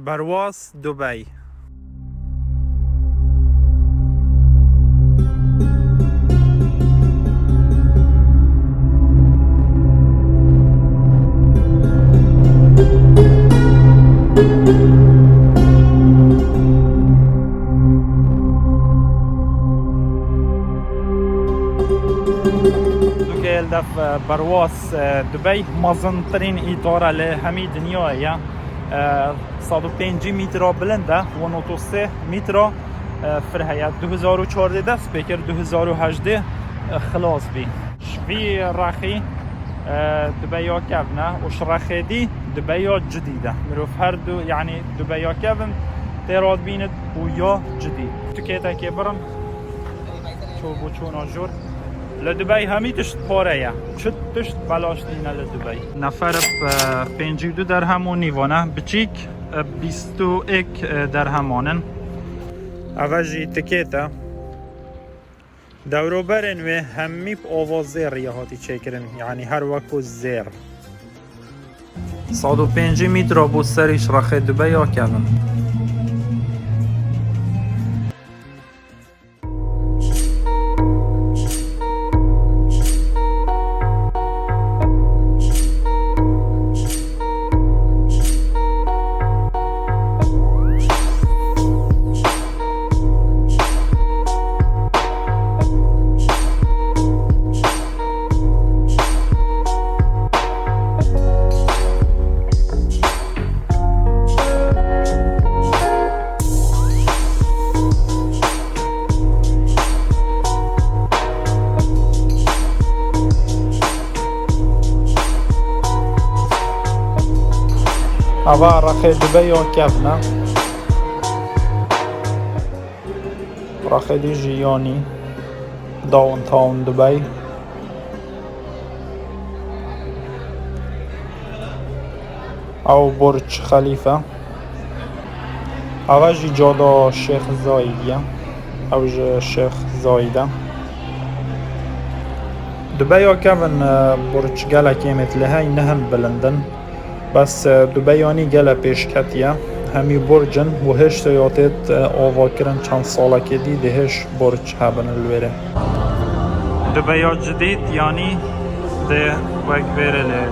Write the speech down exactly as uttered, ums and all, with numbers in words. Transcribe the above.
Berwaz Dubey. Dûkê li def, e, Berwaz, e, Dubey mezintirîn îtara li hemî dinyayê ye. E, sed û pêncî mîtra bilind e, û nod û sê mîtra, e, fir heye. Du hezar û çardeh dest pê kir, du hezar û hejdeh, e, xilas bî. Ji vî rexî, e, Dubeya kevn e û ji rexê dî Dubeya cidîd e. Mirov her du, yanî Dubeya kevn tê radibînit û ya cidîd. Tu kêtekê birin, çû bû çûna jor. Li Dubey hemî tişt pare ye. Çi tişt belaş nîne li Dubey. Neferib, e, pêncî û du derhem û nîvan e. Biçîk, e, bîst û êk, e, derheman in. Eve jî tikêt e. Dewroberên wê hemî bi ava zêrî hatî çêkirin. Yanî her wek ku zêr. Sed û pêncî mîtra bû serî ji rexê Dubeya kevin. Ava rexê Dubeya kevn e. Rexê dî jî yanî Downtown Dubai. Ew Burj Xelîfe. Eve jî cada Şêx Zayîd ye. Ew ji Şêx Zayîd e. Dubeya kevin, e, burc gelek êmêt lê hey nihin bilind in. Bes, e, Dubeyanî gele pêş ketiye. Hemî burc in û hêşta ya têt, e, avakirin, çend salekê dî dê hêş burc hebin li wêrê. Dubeya cidîd yanî dê wek vêrê lê